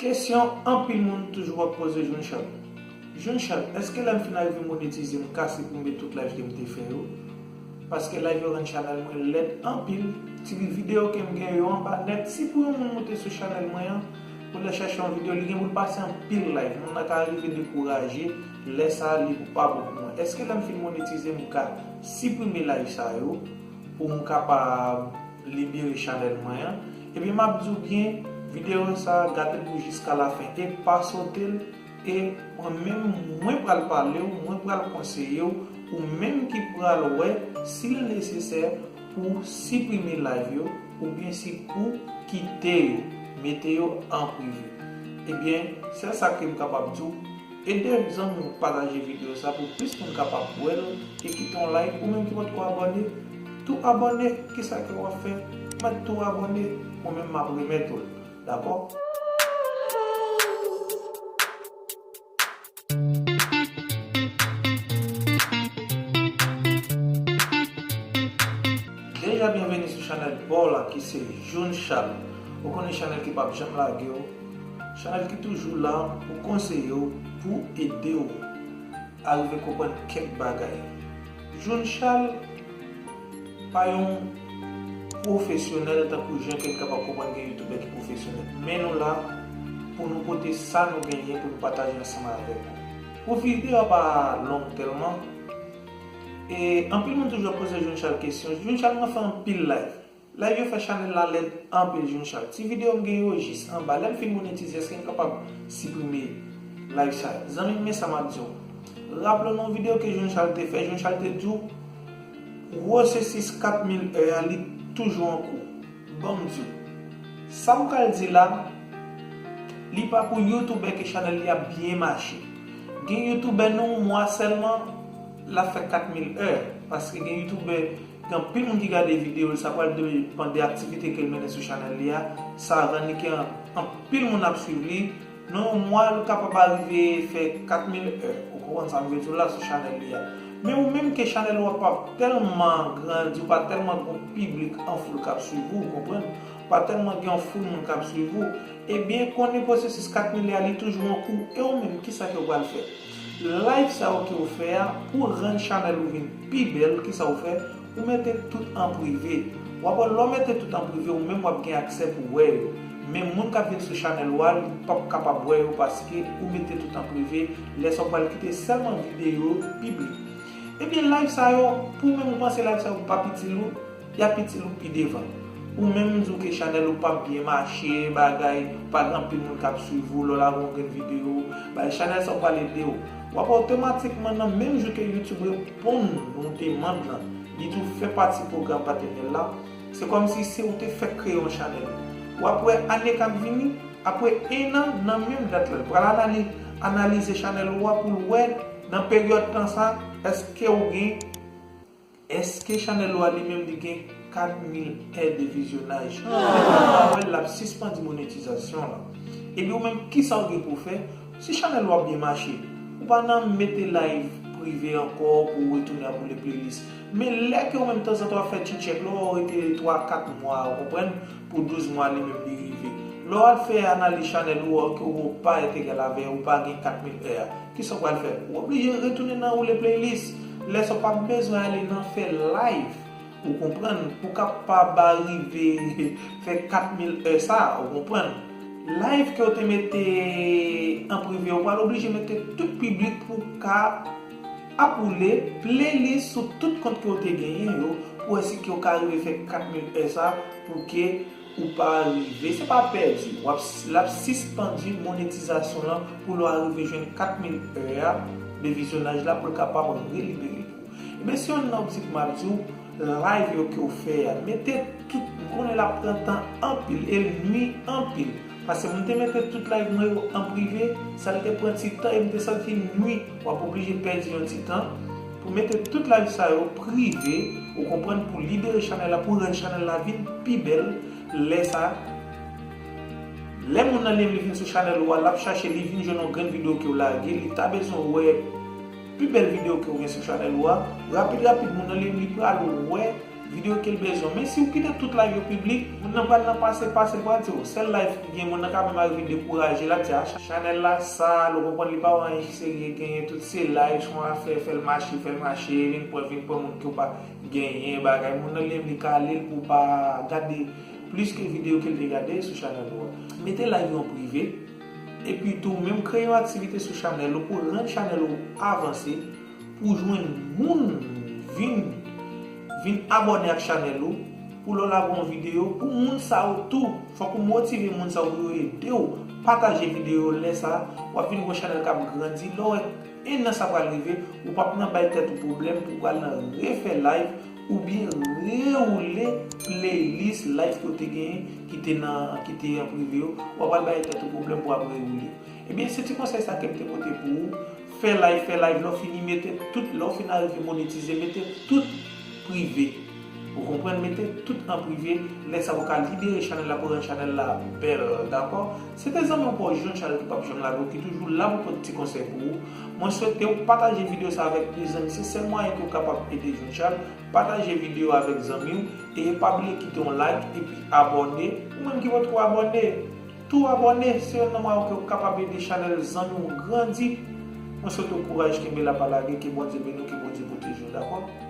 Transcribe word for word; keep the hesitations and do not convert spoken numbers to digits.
Kesyon anpil moun toujou ap poze Jounchal. Jounchal, èske lè m fin arive monetize, m ka siprime tout live ke m te fè yo? Paske live yo rann chanèl mwen lèd anpil. Ti videyo ke m gen yo anba nèt. Si pou yon moun moute sou chanèl mwen an, pou l al chèche yon videyo, li gen pou l pase anpil live. Moun nan ka rive dekouraje, lè sa a, li pa bon pou mwen. Èske lè m fin monetize, m ka siprime live sa yo pou m kapab libere chanèl mwen an? Ebyen, m ap di w byen, videyo sa a, gade l pou jiska lafen e pa sote l. E mwen menm, mwen pral pale w, mwen pral konseye w, ou menm ki pral wè si l nesesè pou w siprime live yo, oubyen si pou w kite yo, mete yo an prive. Ebyen, sèl sa ke m kapab di w, ede zanmi w pataje videyo sa pou plis moun kapab wè l e kite yon like, ou menm ki potko abòne, tou abòne, kisa ke w ap fè? Mèt tou abòne, mwen menm m ap remèt ou l. Dakò? Deja byenveni sou chanèl pa w la ki se Jounchal. Ou konnen chanèl ki p ap janm lage w, chanèl ki toujou la pou konseye w, pou ede w arive konprann kèk bagay. Jounchal pa yon pwofesyonèl tankou jan ke n kapab konprann gen youtubè ki pwofesyonèl. Men nou la pou nou pote sa nou genyen pou nou pataje ansanm avèk ou. Pou videyo a pa long tèlman, e anpil moun toujou ap poze Jounchal kesyon. Jounchal, mwen fè anpil live. Live yo fè chanèl la lèd anpil, Jounchal. Ti videyo m gen yo jis anba. Lè m fin monetize, èske m kapab siprime live sa yo? Zanmi m, men sa m ap di w. Raple w nan yon videyo ke Jounchal te fè, Jounchal te di w, pwosesis kat mil è a, li toujou an kou. Ban m di w. Sa m pral di la, li pa pou youtubè ke chanèl li ap byen mache. Gen youtubè nan yon mwa sèlman, l ap fè kat mil è. Paske gen youtubè, gen anpil moun ki gade videyo l, sa pral depann de aktivite ke l mennen sou chanèl li a. Sa rann li ke an-, anpil moun ap swiv li. Nan yon mwa, l kapab arive fè kat mil è. Ou konprann sa m vle di w la sou chanèl li a. Men ou menm ke chanèl ou a p ap tèlman grandi, ou pa tèlman gen yon piblik an foul k ap swiv ou, ou konprann? Ou pa tèlman gen yon foul moun k ap swiv ou. Ebyen, konnen pwosesis kat mil è a, li toujou an kou. E ou menm, kisa ke w pral fè? Live sa yo ke w fè a, pou rann chanèl ou vin pi bèl, kisa w fè? Ou mete tout an prive. W ap wè, lè w mete tout an prive, ou menm w ap gen aksè pou wè yo. Men moun k ap vin sou chanèl ou a, li p ap kapab wè yo paske ou mete tout an prive. Lè sa w pral kite sèlman videyo piblik. Ebyen, live sa yo, pou menm ou panse live sa yo pa itil ou, y ap itil ou pi devan. Ou menm m di w ke chanèl ou p ap byen mache, bagay, pa gen anpil moun k ap swiv ou, lè w lage yon grenn videyo, bay chanèl sa w pral ede w. W ap wè otomatikman nan menm jou ke YouTube reponn yon demann lan, li di w fè pati pwogram patènèl la, se kòmsi se ou te fèk kreye yon chanèl. W ap wè ane k ap vini, apre en an, nan menm dat la, l pral anali-, analize chanèl ou a pou l wè nan peryòd tan sa, èske ou gen Èske chanèl ou a li menm li gen kat mil è de vizyonaj? Ou pa wè l ap sispann monetizasyon la. Epi ou menm, kisa ou gen pou w fè? Si chanèl ou ap byen mache, ou pa nan mete live prive ankò pou w retounen ap woule playlist. Men lè ke ou menm tanzantan w ap fè ti tchèk, lè w rete twa kat mwa, ou konprann, pou douz mwa li menm li rive. Lè w al fè analiz chanèl ou a, ke ou pa entegre avè, ou pa gen kat mil è a. Kisa w pral fè? Ou oblije retounen nan woule playlist. Lè sa w p ap bezwen ale nan fè live, ou konprann, pou kapab arive fè kat mil è sa, ou konprann. Live ke w te mete an prive, ou pral oblije mete tout piblik pou w ka ap woule playlist sou tout kont ke w te genyen yo, pou wè si ke w ka rive fè kat mil è sa, pou ke ou pa rive, se pa pèdi. W ap, l ap sispann monetizasyon lan pou lè w arive jwenn kat mil è a de vizyonaj la pou l kapab relibere l pou ou. Ebyen, se youn nan optik m ap di w, live yo ke w fè a, mete tout, m konnen l ap pran tan anpil e l nwi anpil. Paske m te mete tout live mwen yo an prive, sa l te pran ti tan e m te santi l nwi. W ap oblije pèdi yon ti tan pou mete tout live sa yo prive, ou konprann, pou libere chanèl la, pou rann chanèl la vin pi bèl. Lè sa, lè moun nan li menm li vin sou chanèl ou a, l ap chache, li vin jwenn yon grenn videyo ke w lage, li ta bezwen wè pi bèl videyo ke w gen sou chanèl ou a. Rapid rapid, moun nan li menm li pral wè videyo ke l bezwen. Men si w kite tout live yo piblik, moun nan pral nan pase, pase, l pral di w, sèl live ki gen, moun nan ka menm arive dekouraje, l ap di, a, chanèl la sal, ou konprann, li pa wè anyen ki serye, genyen tout se live, se yon afè, fè l mache, fè l mache, vin pran, vin pran moun ke w pa genyen, bagay, moun nan li menm li kale l pou w pa gade plis ke videyo ke l te gade sou chanèl ou a. Mete live yo an prive, epi tou menm kreye yon aktivite sou chanèl ou pou rann chanèl ou avanse, pou jwenn moun vin, vin abòne ak chanèl ou, pou lè w lage yon videyo, pou moun sa yo tou, fòk ou motive moun sa yo pou yo ede w pataje videyo, lè sa, w ap vin gen yon chanèl k ap grandi, lè w wè en an sa pral rive, ou p ap nan bay tèt ou pwoblèm pou w pral nan refè live, oubyen rewoule playlist live ke w te genyen, ki te nan, ki te an prive yo, w ap pral bay tèt ou pwoblèm pou w ap rewoule. Ebyen, se ti konsèy sa ke m te pote pou ou. Fè live, fè live, lè w fini mete tout, lè w fin arive monetize, mete tout prive. Ou konprann, mete tout an prive, lè sa ou ka libere chanèl la pou rann chanèl la bèl, dakò? Se te zanmi w pa w John Charles ki p ap janm lage w, ki toujou la pou pote ti konsèy pou ou. Mwen swete w pataje videyo sa avèk de zanmi, se sèl mwayen ke w kapab ede John Charles. Pataje videyo avèk zanmi w e pa bliye kite yon like epi abòne. Ou menm ki potko abòne, tou abòne, se youn nan mwayen ke w kapab ede chanèl zanmi w grandi. Mwen swete w kouraj, kenbe la, pa lage, ke Bondye beni w, ke Bondye pwoteje w, dakò?